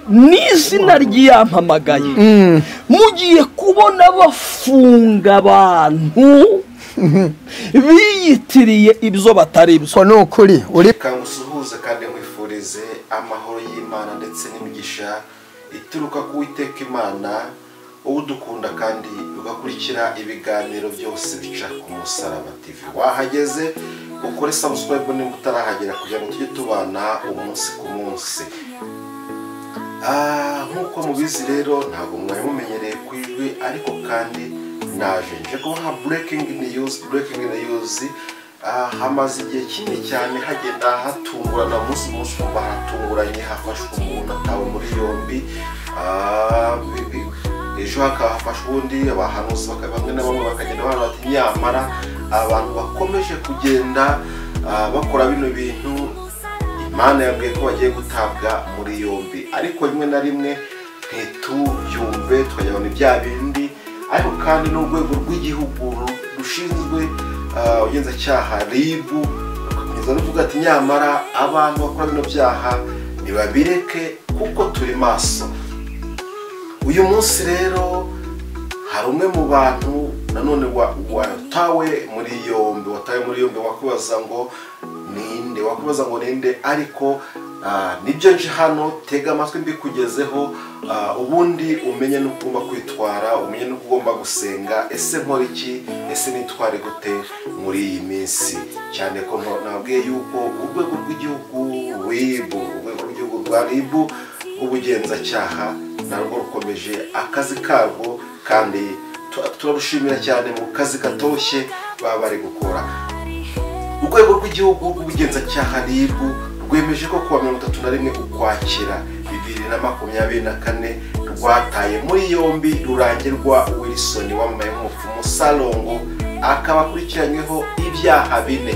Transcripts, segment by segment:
N'izina ry'iyampamagaye mugiye kubona bafunga abantu biyitiriye ibyo batari byo. Ni ukuri uri kangusuhuze kandi nkwifurize amahoro y'Imana ndetse n'imigisha ituruka ku Uwiteka Imana udukunda kandi ugakurikira ibiganiro byose bica ku Musaraba TV. Wahageze ukore subscribe nimba utarahagera kugira ngo tujye tubana umunsi ku munsi. Nkuko mubizi rero ntabwo mwari mumenyereye ku ijwi, ariko kandi naje nje kubaha breaking news. Breaking news, hamaze igihe kinini cyane hagenda hatungurana umunsi munsi, kumva hatunguranye hafashwe umuntu atawe muri yombi, ejo hakaba hafashwe undi, abahanuzi bamwe na bamwe bakagenda bahanura bati nyamara abantu bakomeje kugenda bakora bino bintu, Imana yabwiye ko bagiye gutabwa muri yombi, ariko rimwe na rimwe ntitubyumve tukajya ni bya bindi. Ariko kandi n'urwego rw'igihugu rushinzwe ubugenzacyaha RIB rukomeza ruvuga ati nyamara abantu bakora bino byaha ntibabireke kuko turi maso. Uyu munsi rero hari umwe mu bantu nanone watawe muri yombi, watawe muri yombi, wakubaza ngo ninde, wakubaza ngo ninde, ariko nibyo nje hano tega amatwi mbikugezeho, ubundi umenye n'uko ugomba kwitwara, umenye n'uko ugomba gusenga. Ese nkora iki? Ese nitware gute muri iyi minsi? Cyane ko nabwiye yuko urwego rw'igihugu RIB, urwego rw'igihugu rwa RIB rw'ubugenzacyaha narwo rukomeje akazi karwo, kandi turarushimira cyane mu kazi katoshye baba bari gukora. Urwego rw'igihugu rw'ubugenzacyaha RIB rwemeje ko kuwa 31 Ukwakira 2024 rwataye muri yombi Rurangirwa Wilson wamamaye nk'umupfumu Salongo, akaba akurikiranyweho ibyaha bine.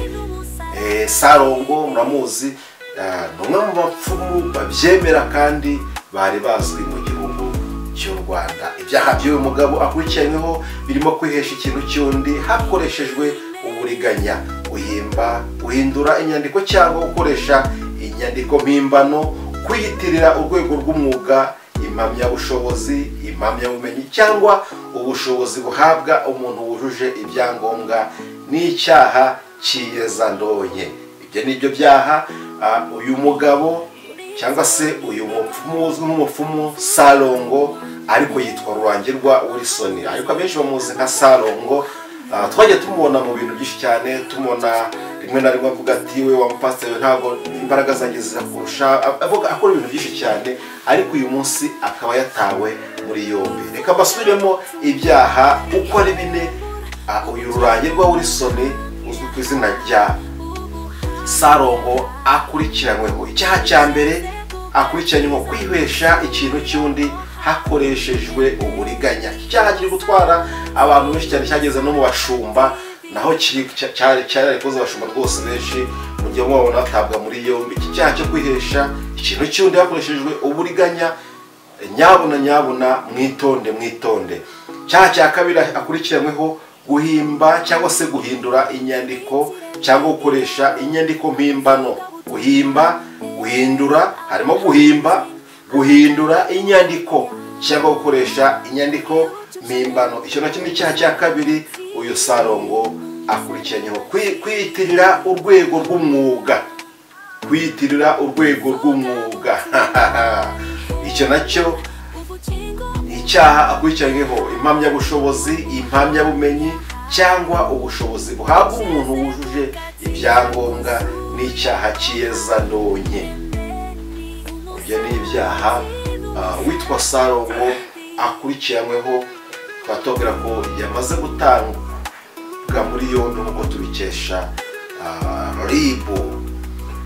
Salongo muramuzi, ni umwe mu bapfumu babyemera kandi bari bazwi mu gihugu cy'u Rwanda. Ibyaha by'uyu mugabo akurikiranyweho birimo kwihesha ikintu cy'undi hakoreshejwe uburiganya, guhimba, guhindura inyandiko cyangwa gukoresha inyandiko mpimbano, kwiyitirira urwego rw'umwuga, impamyabushobozi, impamyabumenyi cyangwa ubushobozi buhabwa umuntu wujuje ibyangombwa, n'icyaha cy'iyezandonke. Ibyo nibyo byaha uyu mugabo cyangwa se uyu mupfumu uzwi nk'umupfumu Salongo, ariko yitwa Rurangirwa Wilson, ariko abenshi bamuzi nka Salongo. Twajya tumubona mu bintu byinshi cyane, tumubona rimwe na rimwe avuga ati we wa mupasiteri ntabwo imbaraga zanjye zirakurusha, avuga akora ibintu byinshi cyane, ariko uyu munsi akaba yatawe muri yombi. Reka mbasubiremo ibyaha uko ari bine uyu Rurangirwa Wilson uzwi ku izina rya Salongo akurikiranyweho. Icyaha cya mbere akurikiranyweho kwihesha ikintu cy'undi hakoreshejwe uburiganya. Icyaha kiri gutwara abantu benshi cyane, cyageze no mu bashumba, naho cyari cyarikoze abashumba rwose benshi mugiye mubabona batabwa muri yombi. Iki cyaha cyo kwihesha ikintu cy'undi hakoreshejwe uburiganya, nyabuna nyabuna, mwitonde mwitonde. Icyaha cya kabiri akurikiranyweho guhimba cyangwa se guhindura inyandiko cyangwa gukoresha inyandiko mpimbano. Guhimba, guhindura, harimo guhimba, guhindura inyandiko cyangwa gukoresha inyandiko mpimbano. Icyo nacyo ni icyaha cya kabiri uyu Salongo akurikiranyweho. Kwiyitirira urwego rw'umwuga, kwiyitirira urwego rw'umwuga icyo nacyo ni icyaha akurikiranyweho. Impamyabushobozi, impamyabumenyi cyangwa ubushobozi buhabwa umuntu wujuje ibyangombwa, n'icyaha cy'iyezandonke. Ibyo ni ibyaha witwa Salongo akurikiranyweho, twatubwira ko yamaze gutangwa muri yombi nk'uko tubikesha RIB.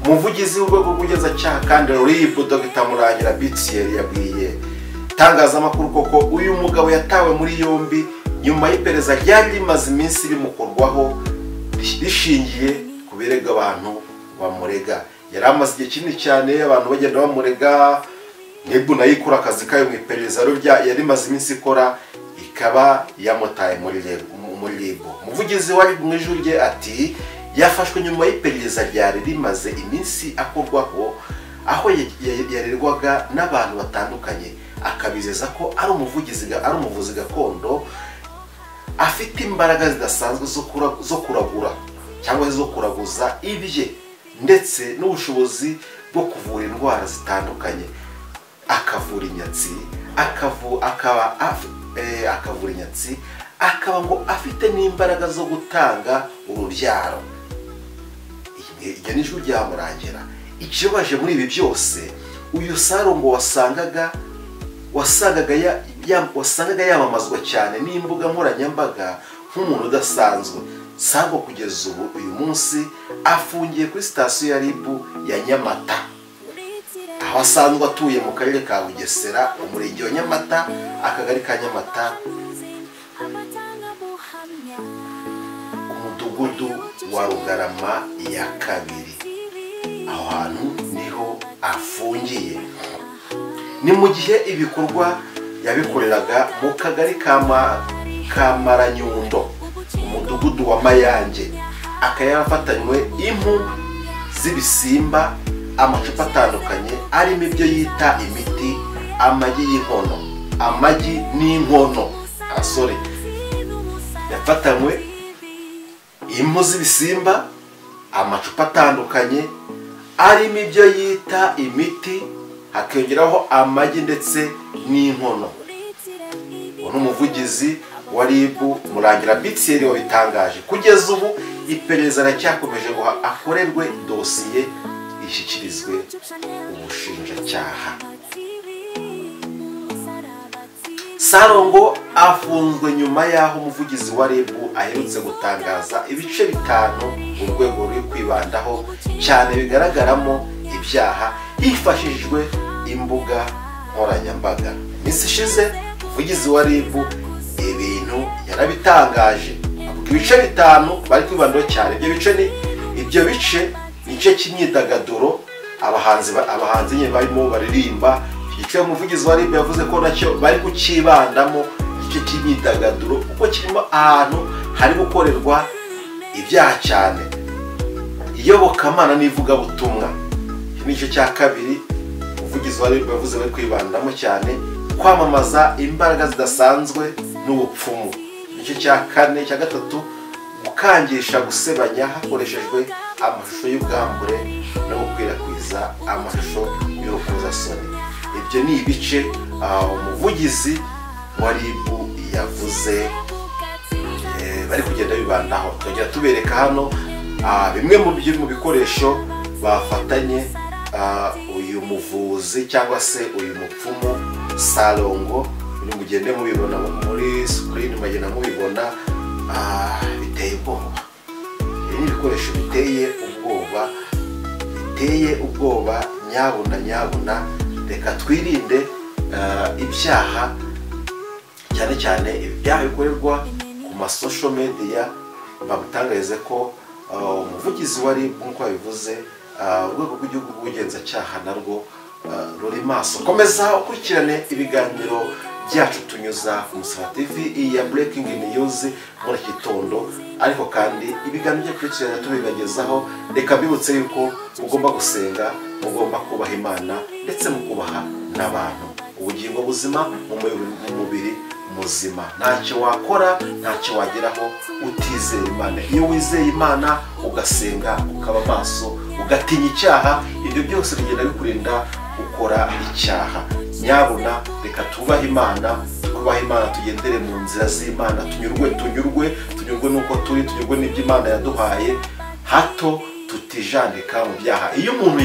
Umuvugizi w'urwego rw'ubugenzacyaha kandi RIB Dr Murangira Bitiel yabwiye itangazamakuru koko uyu mugabo yatawe muri yombi nyuma y'iperereza ryari rimaze iminsi rimukorwaho rishingiye ku birego abantu bamurega. Yari amaze igihe kinini cyane abantu bagenda bamurega, RIB nayo ikora akazi kayo mu iperereza yari imaze iminsi ikora, ikaba yamutaye muri RIB. Umuvugizi wa RIB mu ijwi rye ati yafashwe nyuma y'iperereza ryari rimaze iminsi akorwaho, aho yarerwaga n'abantu batandukanye, akabizeza ko ari umuvuzi gakondo afite imbaraga zidasanzwe zo kuragura cyangwa zo kuraguza ibye, ndetse n'ubushobozi bwo kuvura indwara zitandukanye. Akavura inyatsi, akavura inyatsi, akaba ngo afite n'imbaraga zo gutanga urubyaro. Iryo ni ijwi rya Murangira. Ikibabaje muri ibi byose, uyu Sarongo wasangaga yamamazwa cyane n'imbuga nkoranyambaga nk'umuntu udasanzwe. Sarongo kugeza ubu uyu munsi afungiye kuri sitasiyo ya RIB ya Nyamata, aho asanzwe atuye mu karere ka Bugesera, umurenge wa Nyamata, akagari ka Nyamata, umudugudu wa Rugarama ya 2. Aho hantu niho afungiye. Ni mu gihe ibikorwa yabikoreraga mu kagari ka Maranyundo, umudugudu wa Mayange, akaba yarafatanywe impu z'ibisimba, amacupa atandukanye arimo ibyo yita imiti, amagi y'inkono, amagi n'inkono. Sorry, yafatanywe impu z'ibisimba, amacupa atandukanye arimo ibyo yita imiti, hakiyongeraho amagi ndetse n'inkono. Uwo ni umuvugizi wa RIB Murangira Bitseri wabitangaje. Kugeza ubu iperereza racyakomeje ngo akorerwe dosiye ishyikirizwe ubushinjacyaha. Sarongo afunzwe nyuma y'aho umuvugizi wa RIB aherutse gutangaza ibice 5 urwego ruri kwibandaho cyane bigaragaramo ibyaha hifashishijwe imbuga nkoranyambaga. Iminsi ishize umuvugizi wa RIB ibintu yarabitangaje, avuga ibice 5 bari kwibandaho cyane. Ibyo bice ni igice cy'imyidagaduro, abahanzi nyine barimo baririmba. Igice umuvugizi wa RIB yavuze ko nacyo bari kukibandamo, igice cy'imyidagaduro, kuko kirimo ahantu hari gukorerwa ibyaha cyane. Iyobokamana n'ivugabutumwa, iki ni igice cya 2 umuvugizi wa RIB yavuze bari kwibandamo cyane. Kwamamaza imbaraga zidasanzwe n'ubupfumu, igice cya 4. Cya 3, gukangisha gusebanya hakoreshejwe amashusho y'ubwambure no gukwirakwiza amashusho y'urukozasoni. Ibyo ni ibice umuvugizi wa RIB yavuze bari kugenda bibandaho. Tukagenda tubereka hano bimwe mu bikoresho bafatanye uyu muvuzi cyangwa se uyu mupfumu Sarongo. Mugende mubibona muri screen, mugenda mubibona, biteye ubwoba. Ibi ni ibikoresho biteye ubwoba, biteye ubwoba. Nyabuna nyabuna, reka twirinde ibyaha, cyane cyane ibyaha bikorerwa ku ma social media. Bagutangarize ko umuvugizi wa RIB nk'uko yabivuze, urwego rw'igihugu rw'ubugenzacyaha narwo ruri maso. Komeza ukurikirane ibiganiro byacu tunyuza ku Musaraba TV ya Breaking News muri iki gitondo, ariko kandi ibiganiro byacu tubibagezaho. Reka mbibutse yuko mugomba gusenga, mugomba kubaha Imana ndetse mukubaha n'abantu. Ubugingo buzima mu mubiri muzima. Ntacyo wakora, ntacyo wageraho utizeye Imana. Iyo wizeye Imana, ugasenga, ukaba maso, ugatinya icyaha, ibyo byose bigenda bikurinda gukora icyaha. Nyabuna reka tubahe Imana, twubahe Imana, tugendere mu nzira z'Imana, tunyurwe nuko turi, tunyurwe n'ibyo Imana yaduhaye, hato tutijandika mu byaha. Iyo umuntu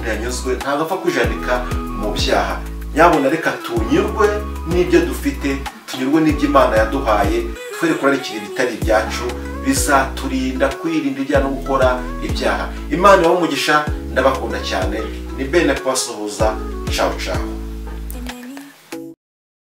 yanyuzwe ntabwo apfa kwijandika mu byaha. Nyabuna reka tunyurwe n'ibyo dufite, tunyurwe n'ibyo Imana yaduhaye, twere kurarikira ibitari ibyacu, bizaturinda kwirinda ibyaha no gukora ibyaha. Imana ibahe umugisha, ndabakunda cyane. Ni Bene kubasuhuza. Ciao ciao.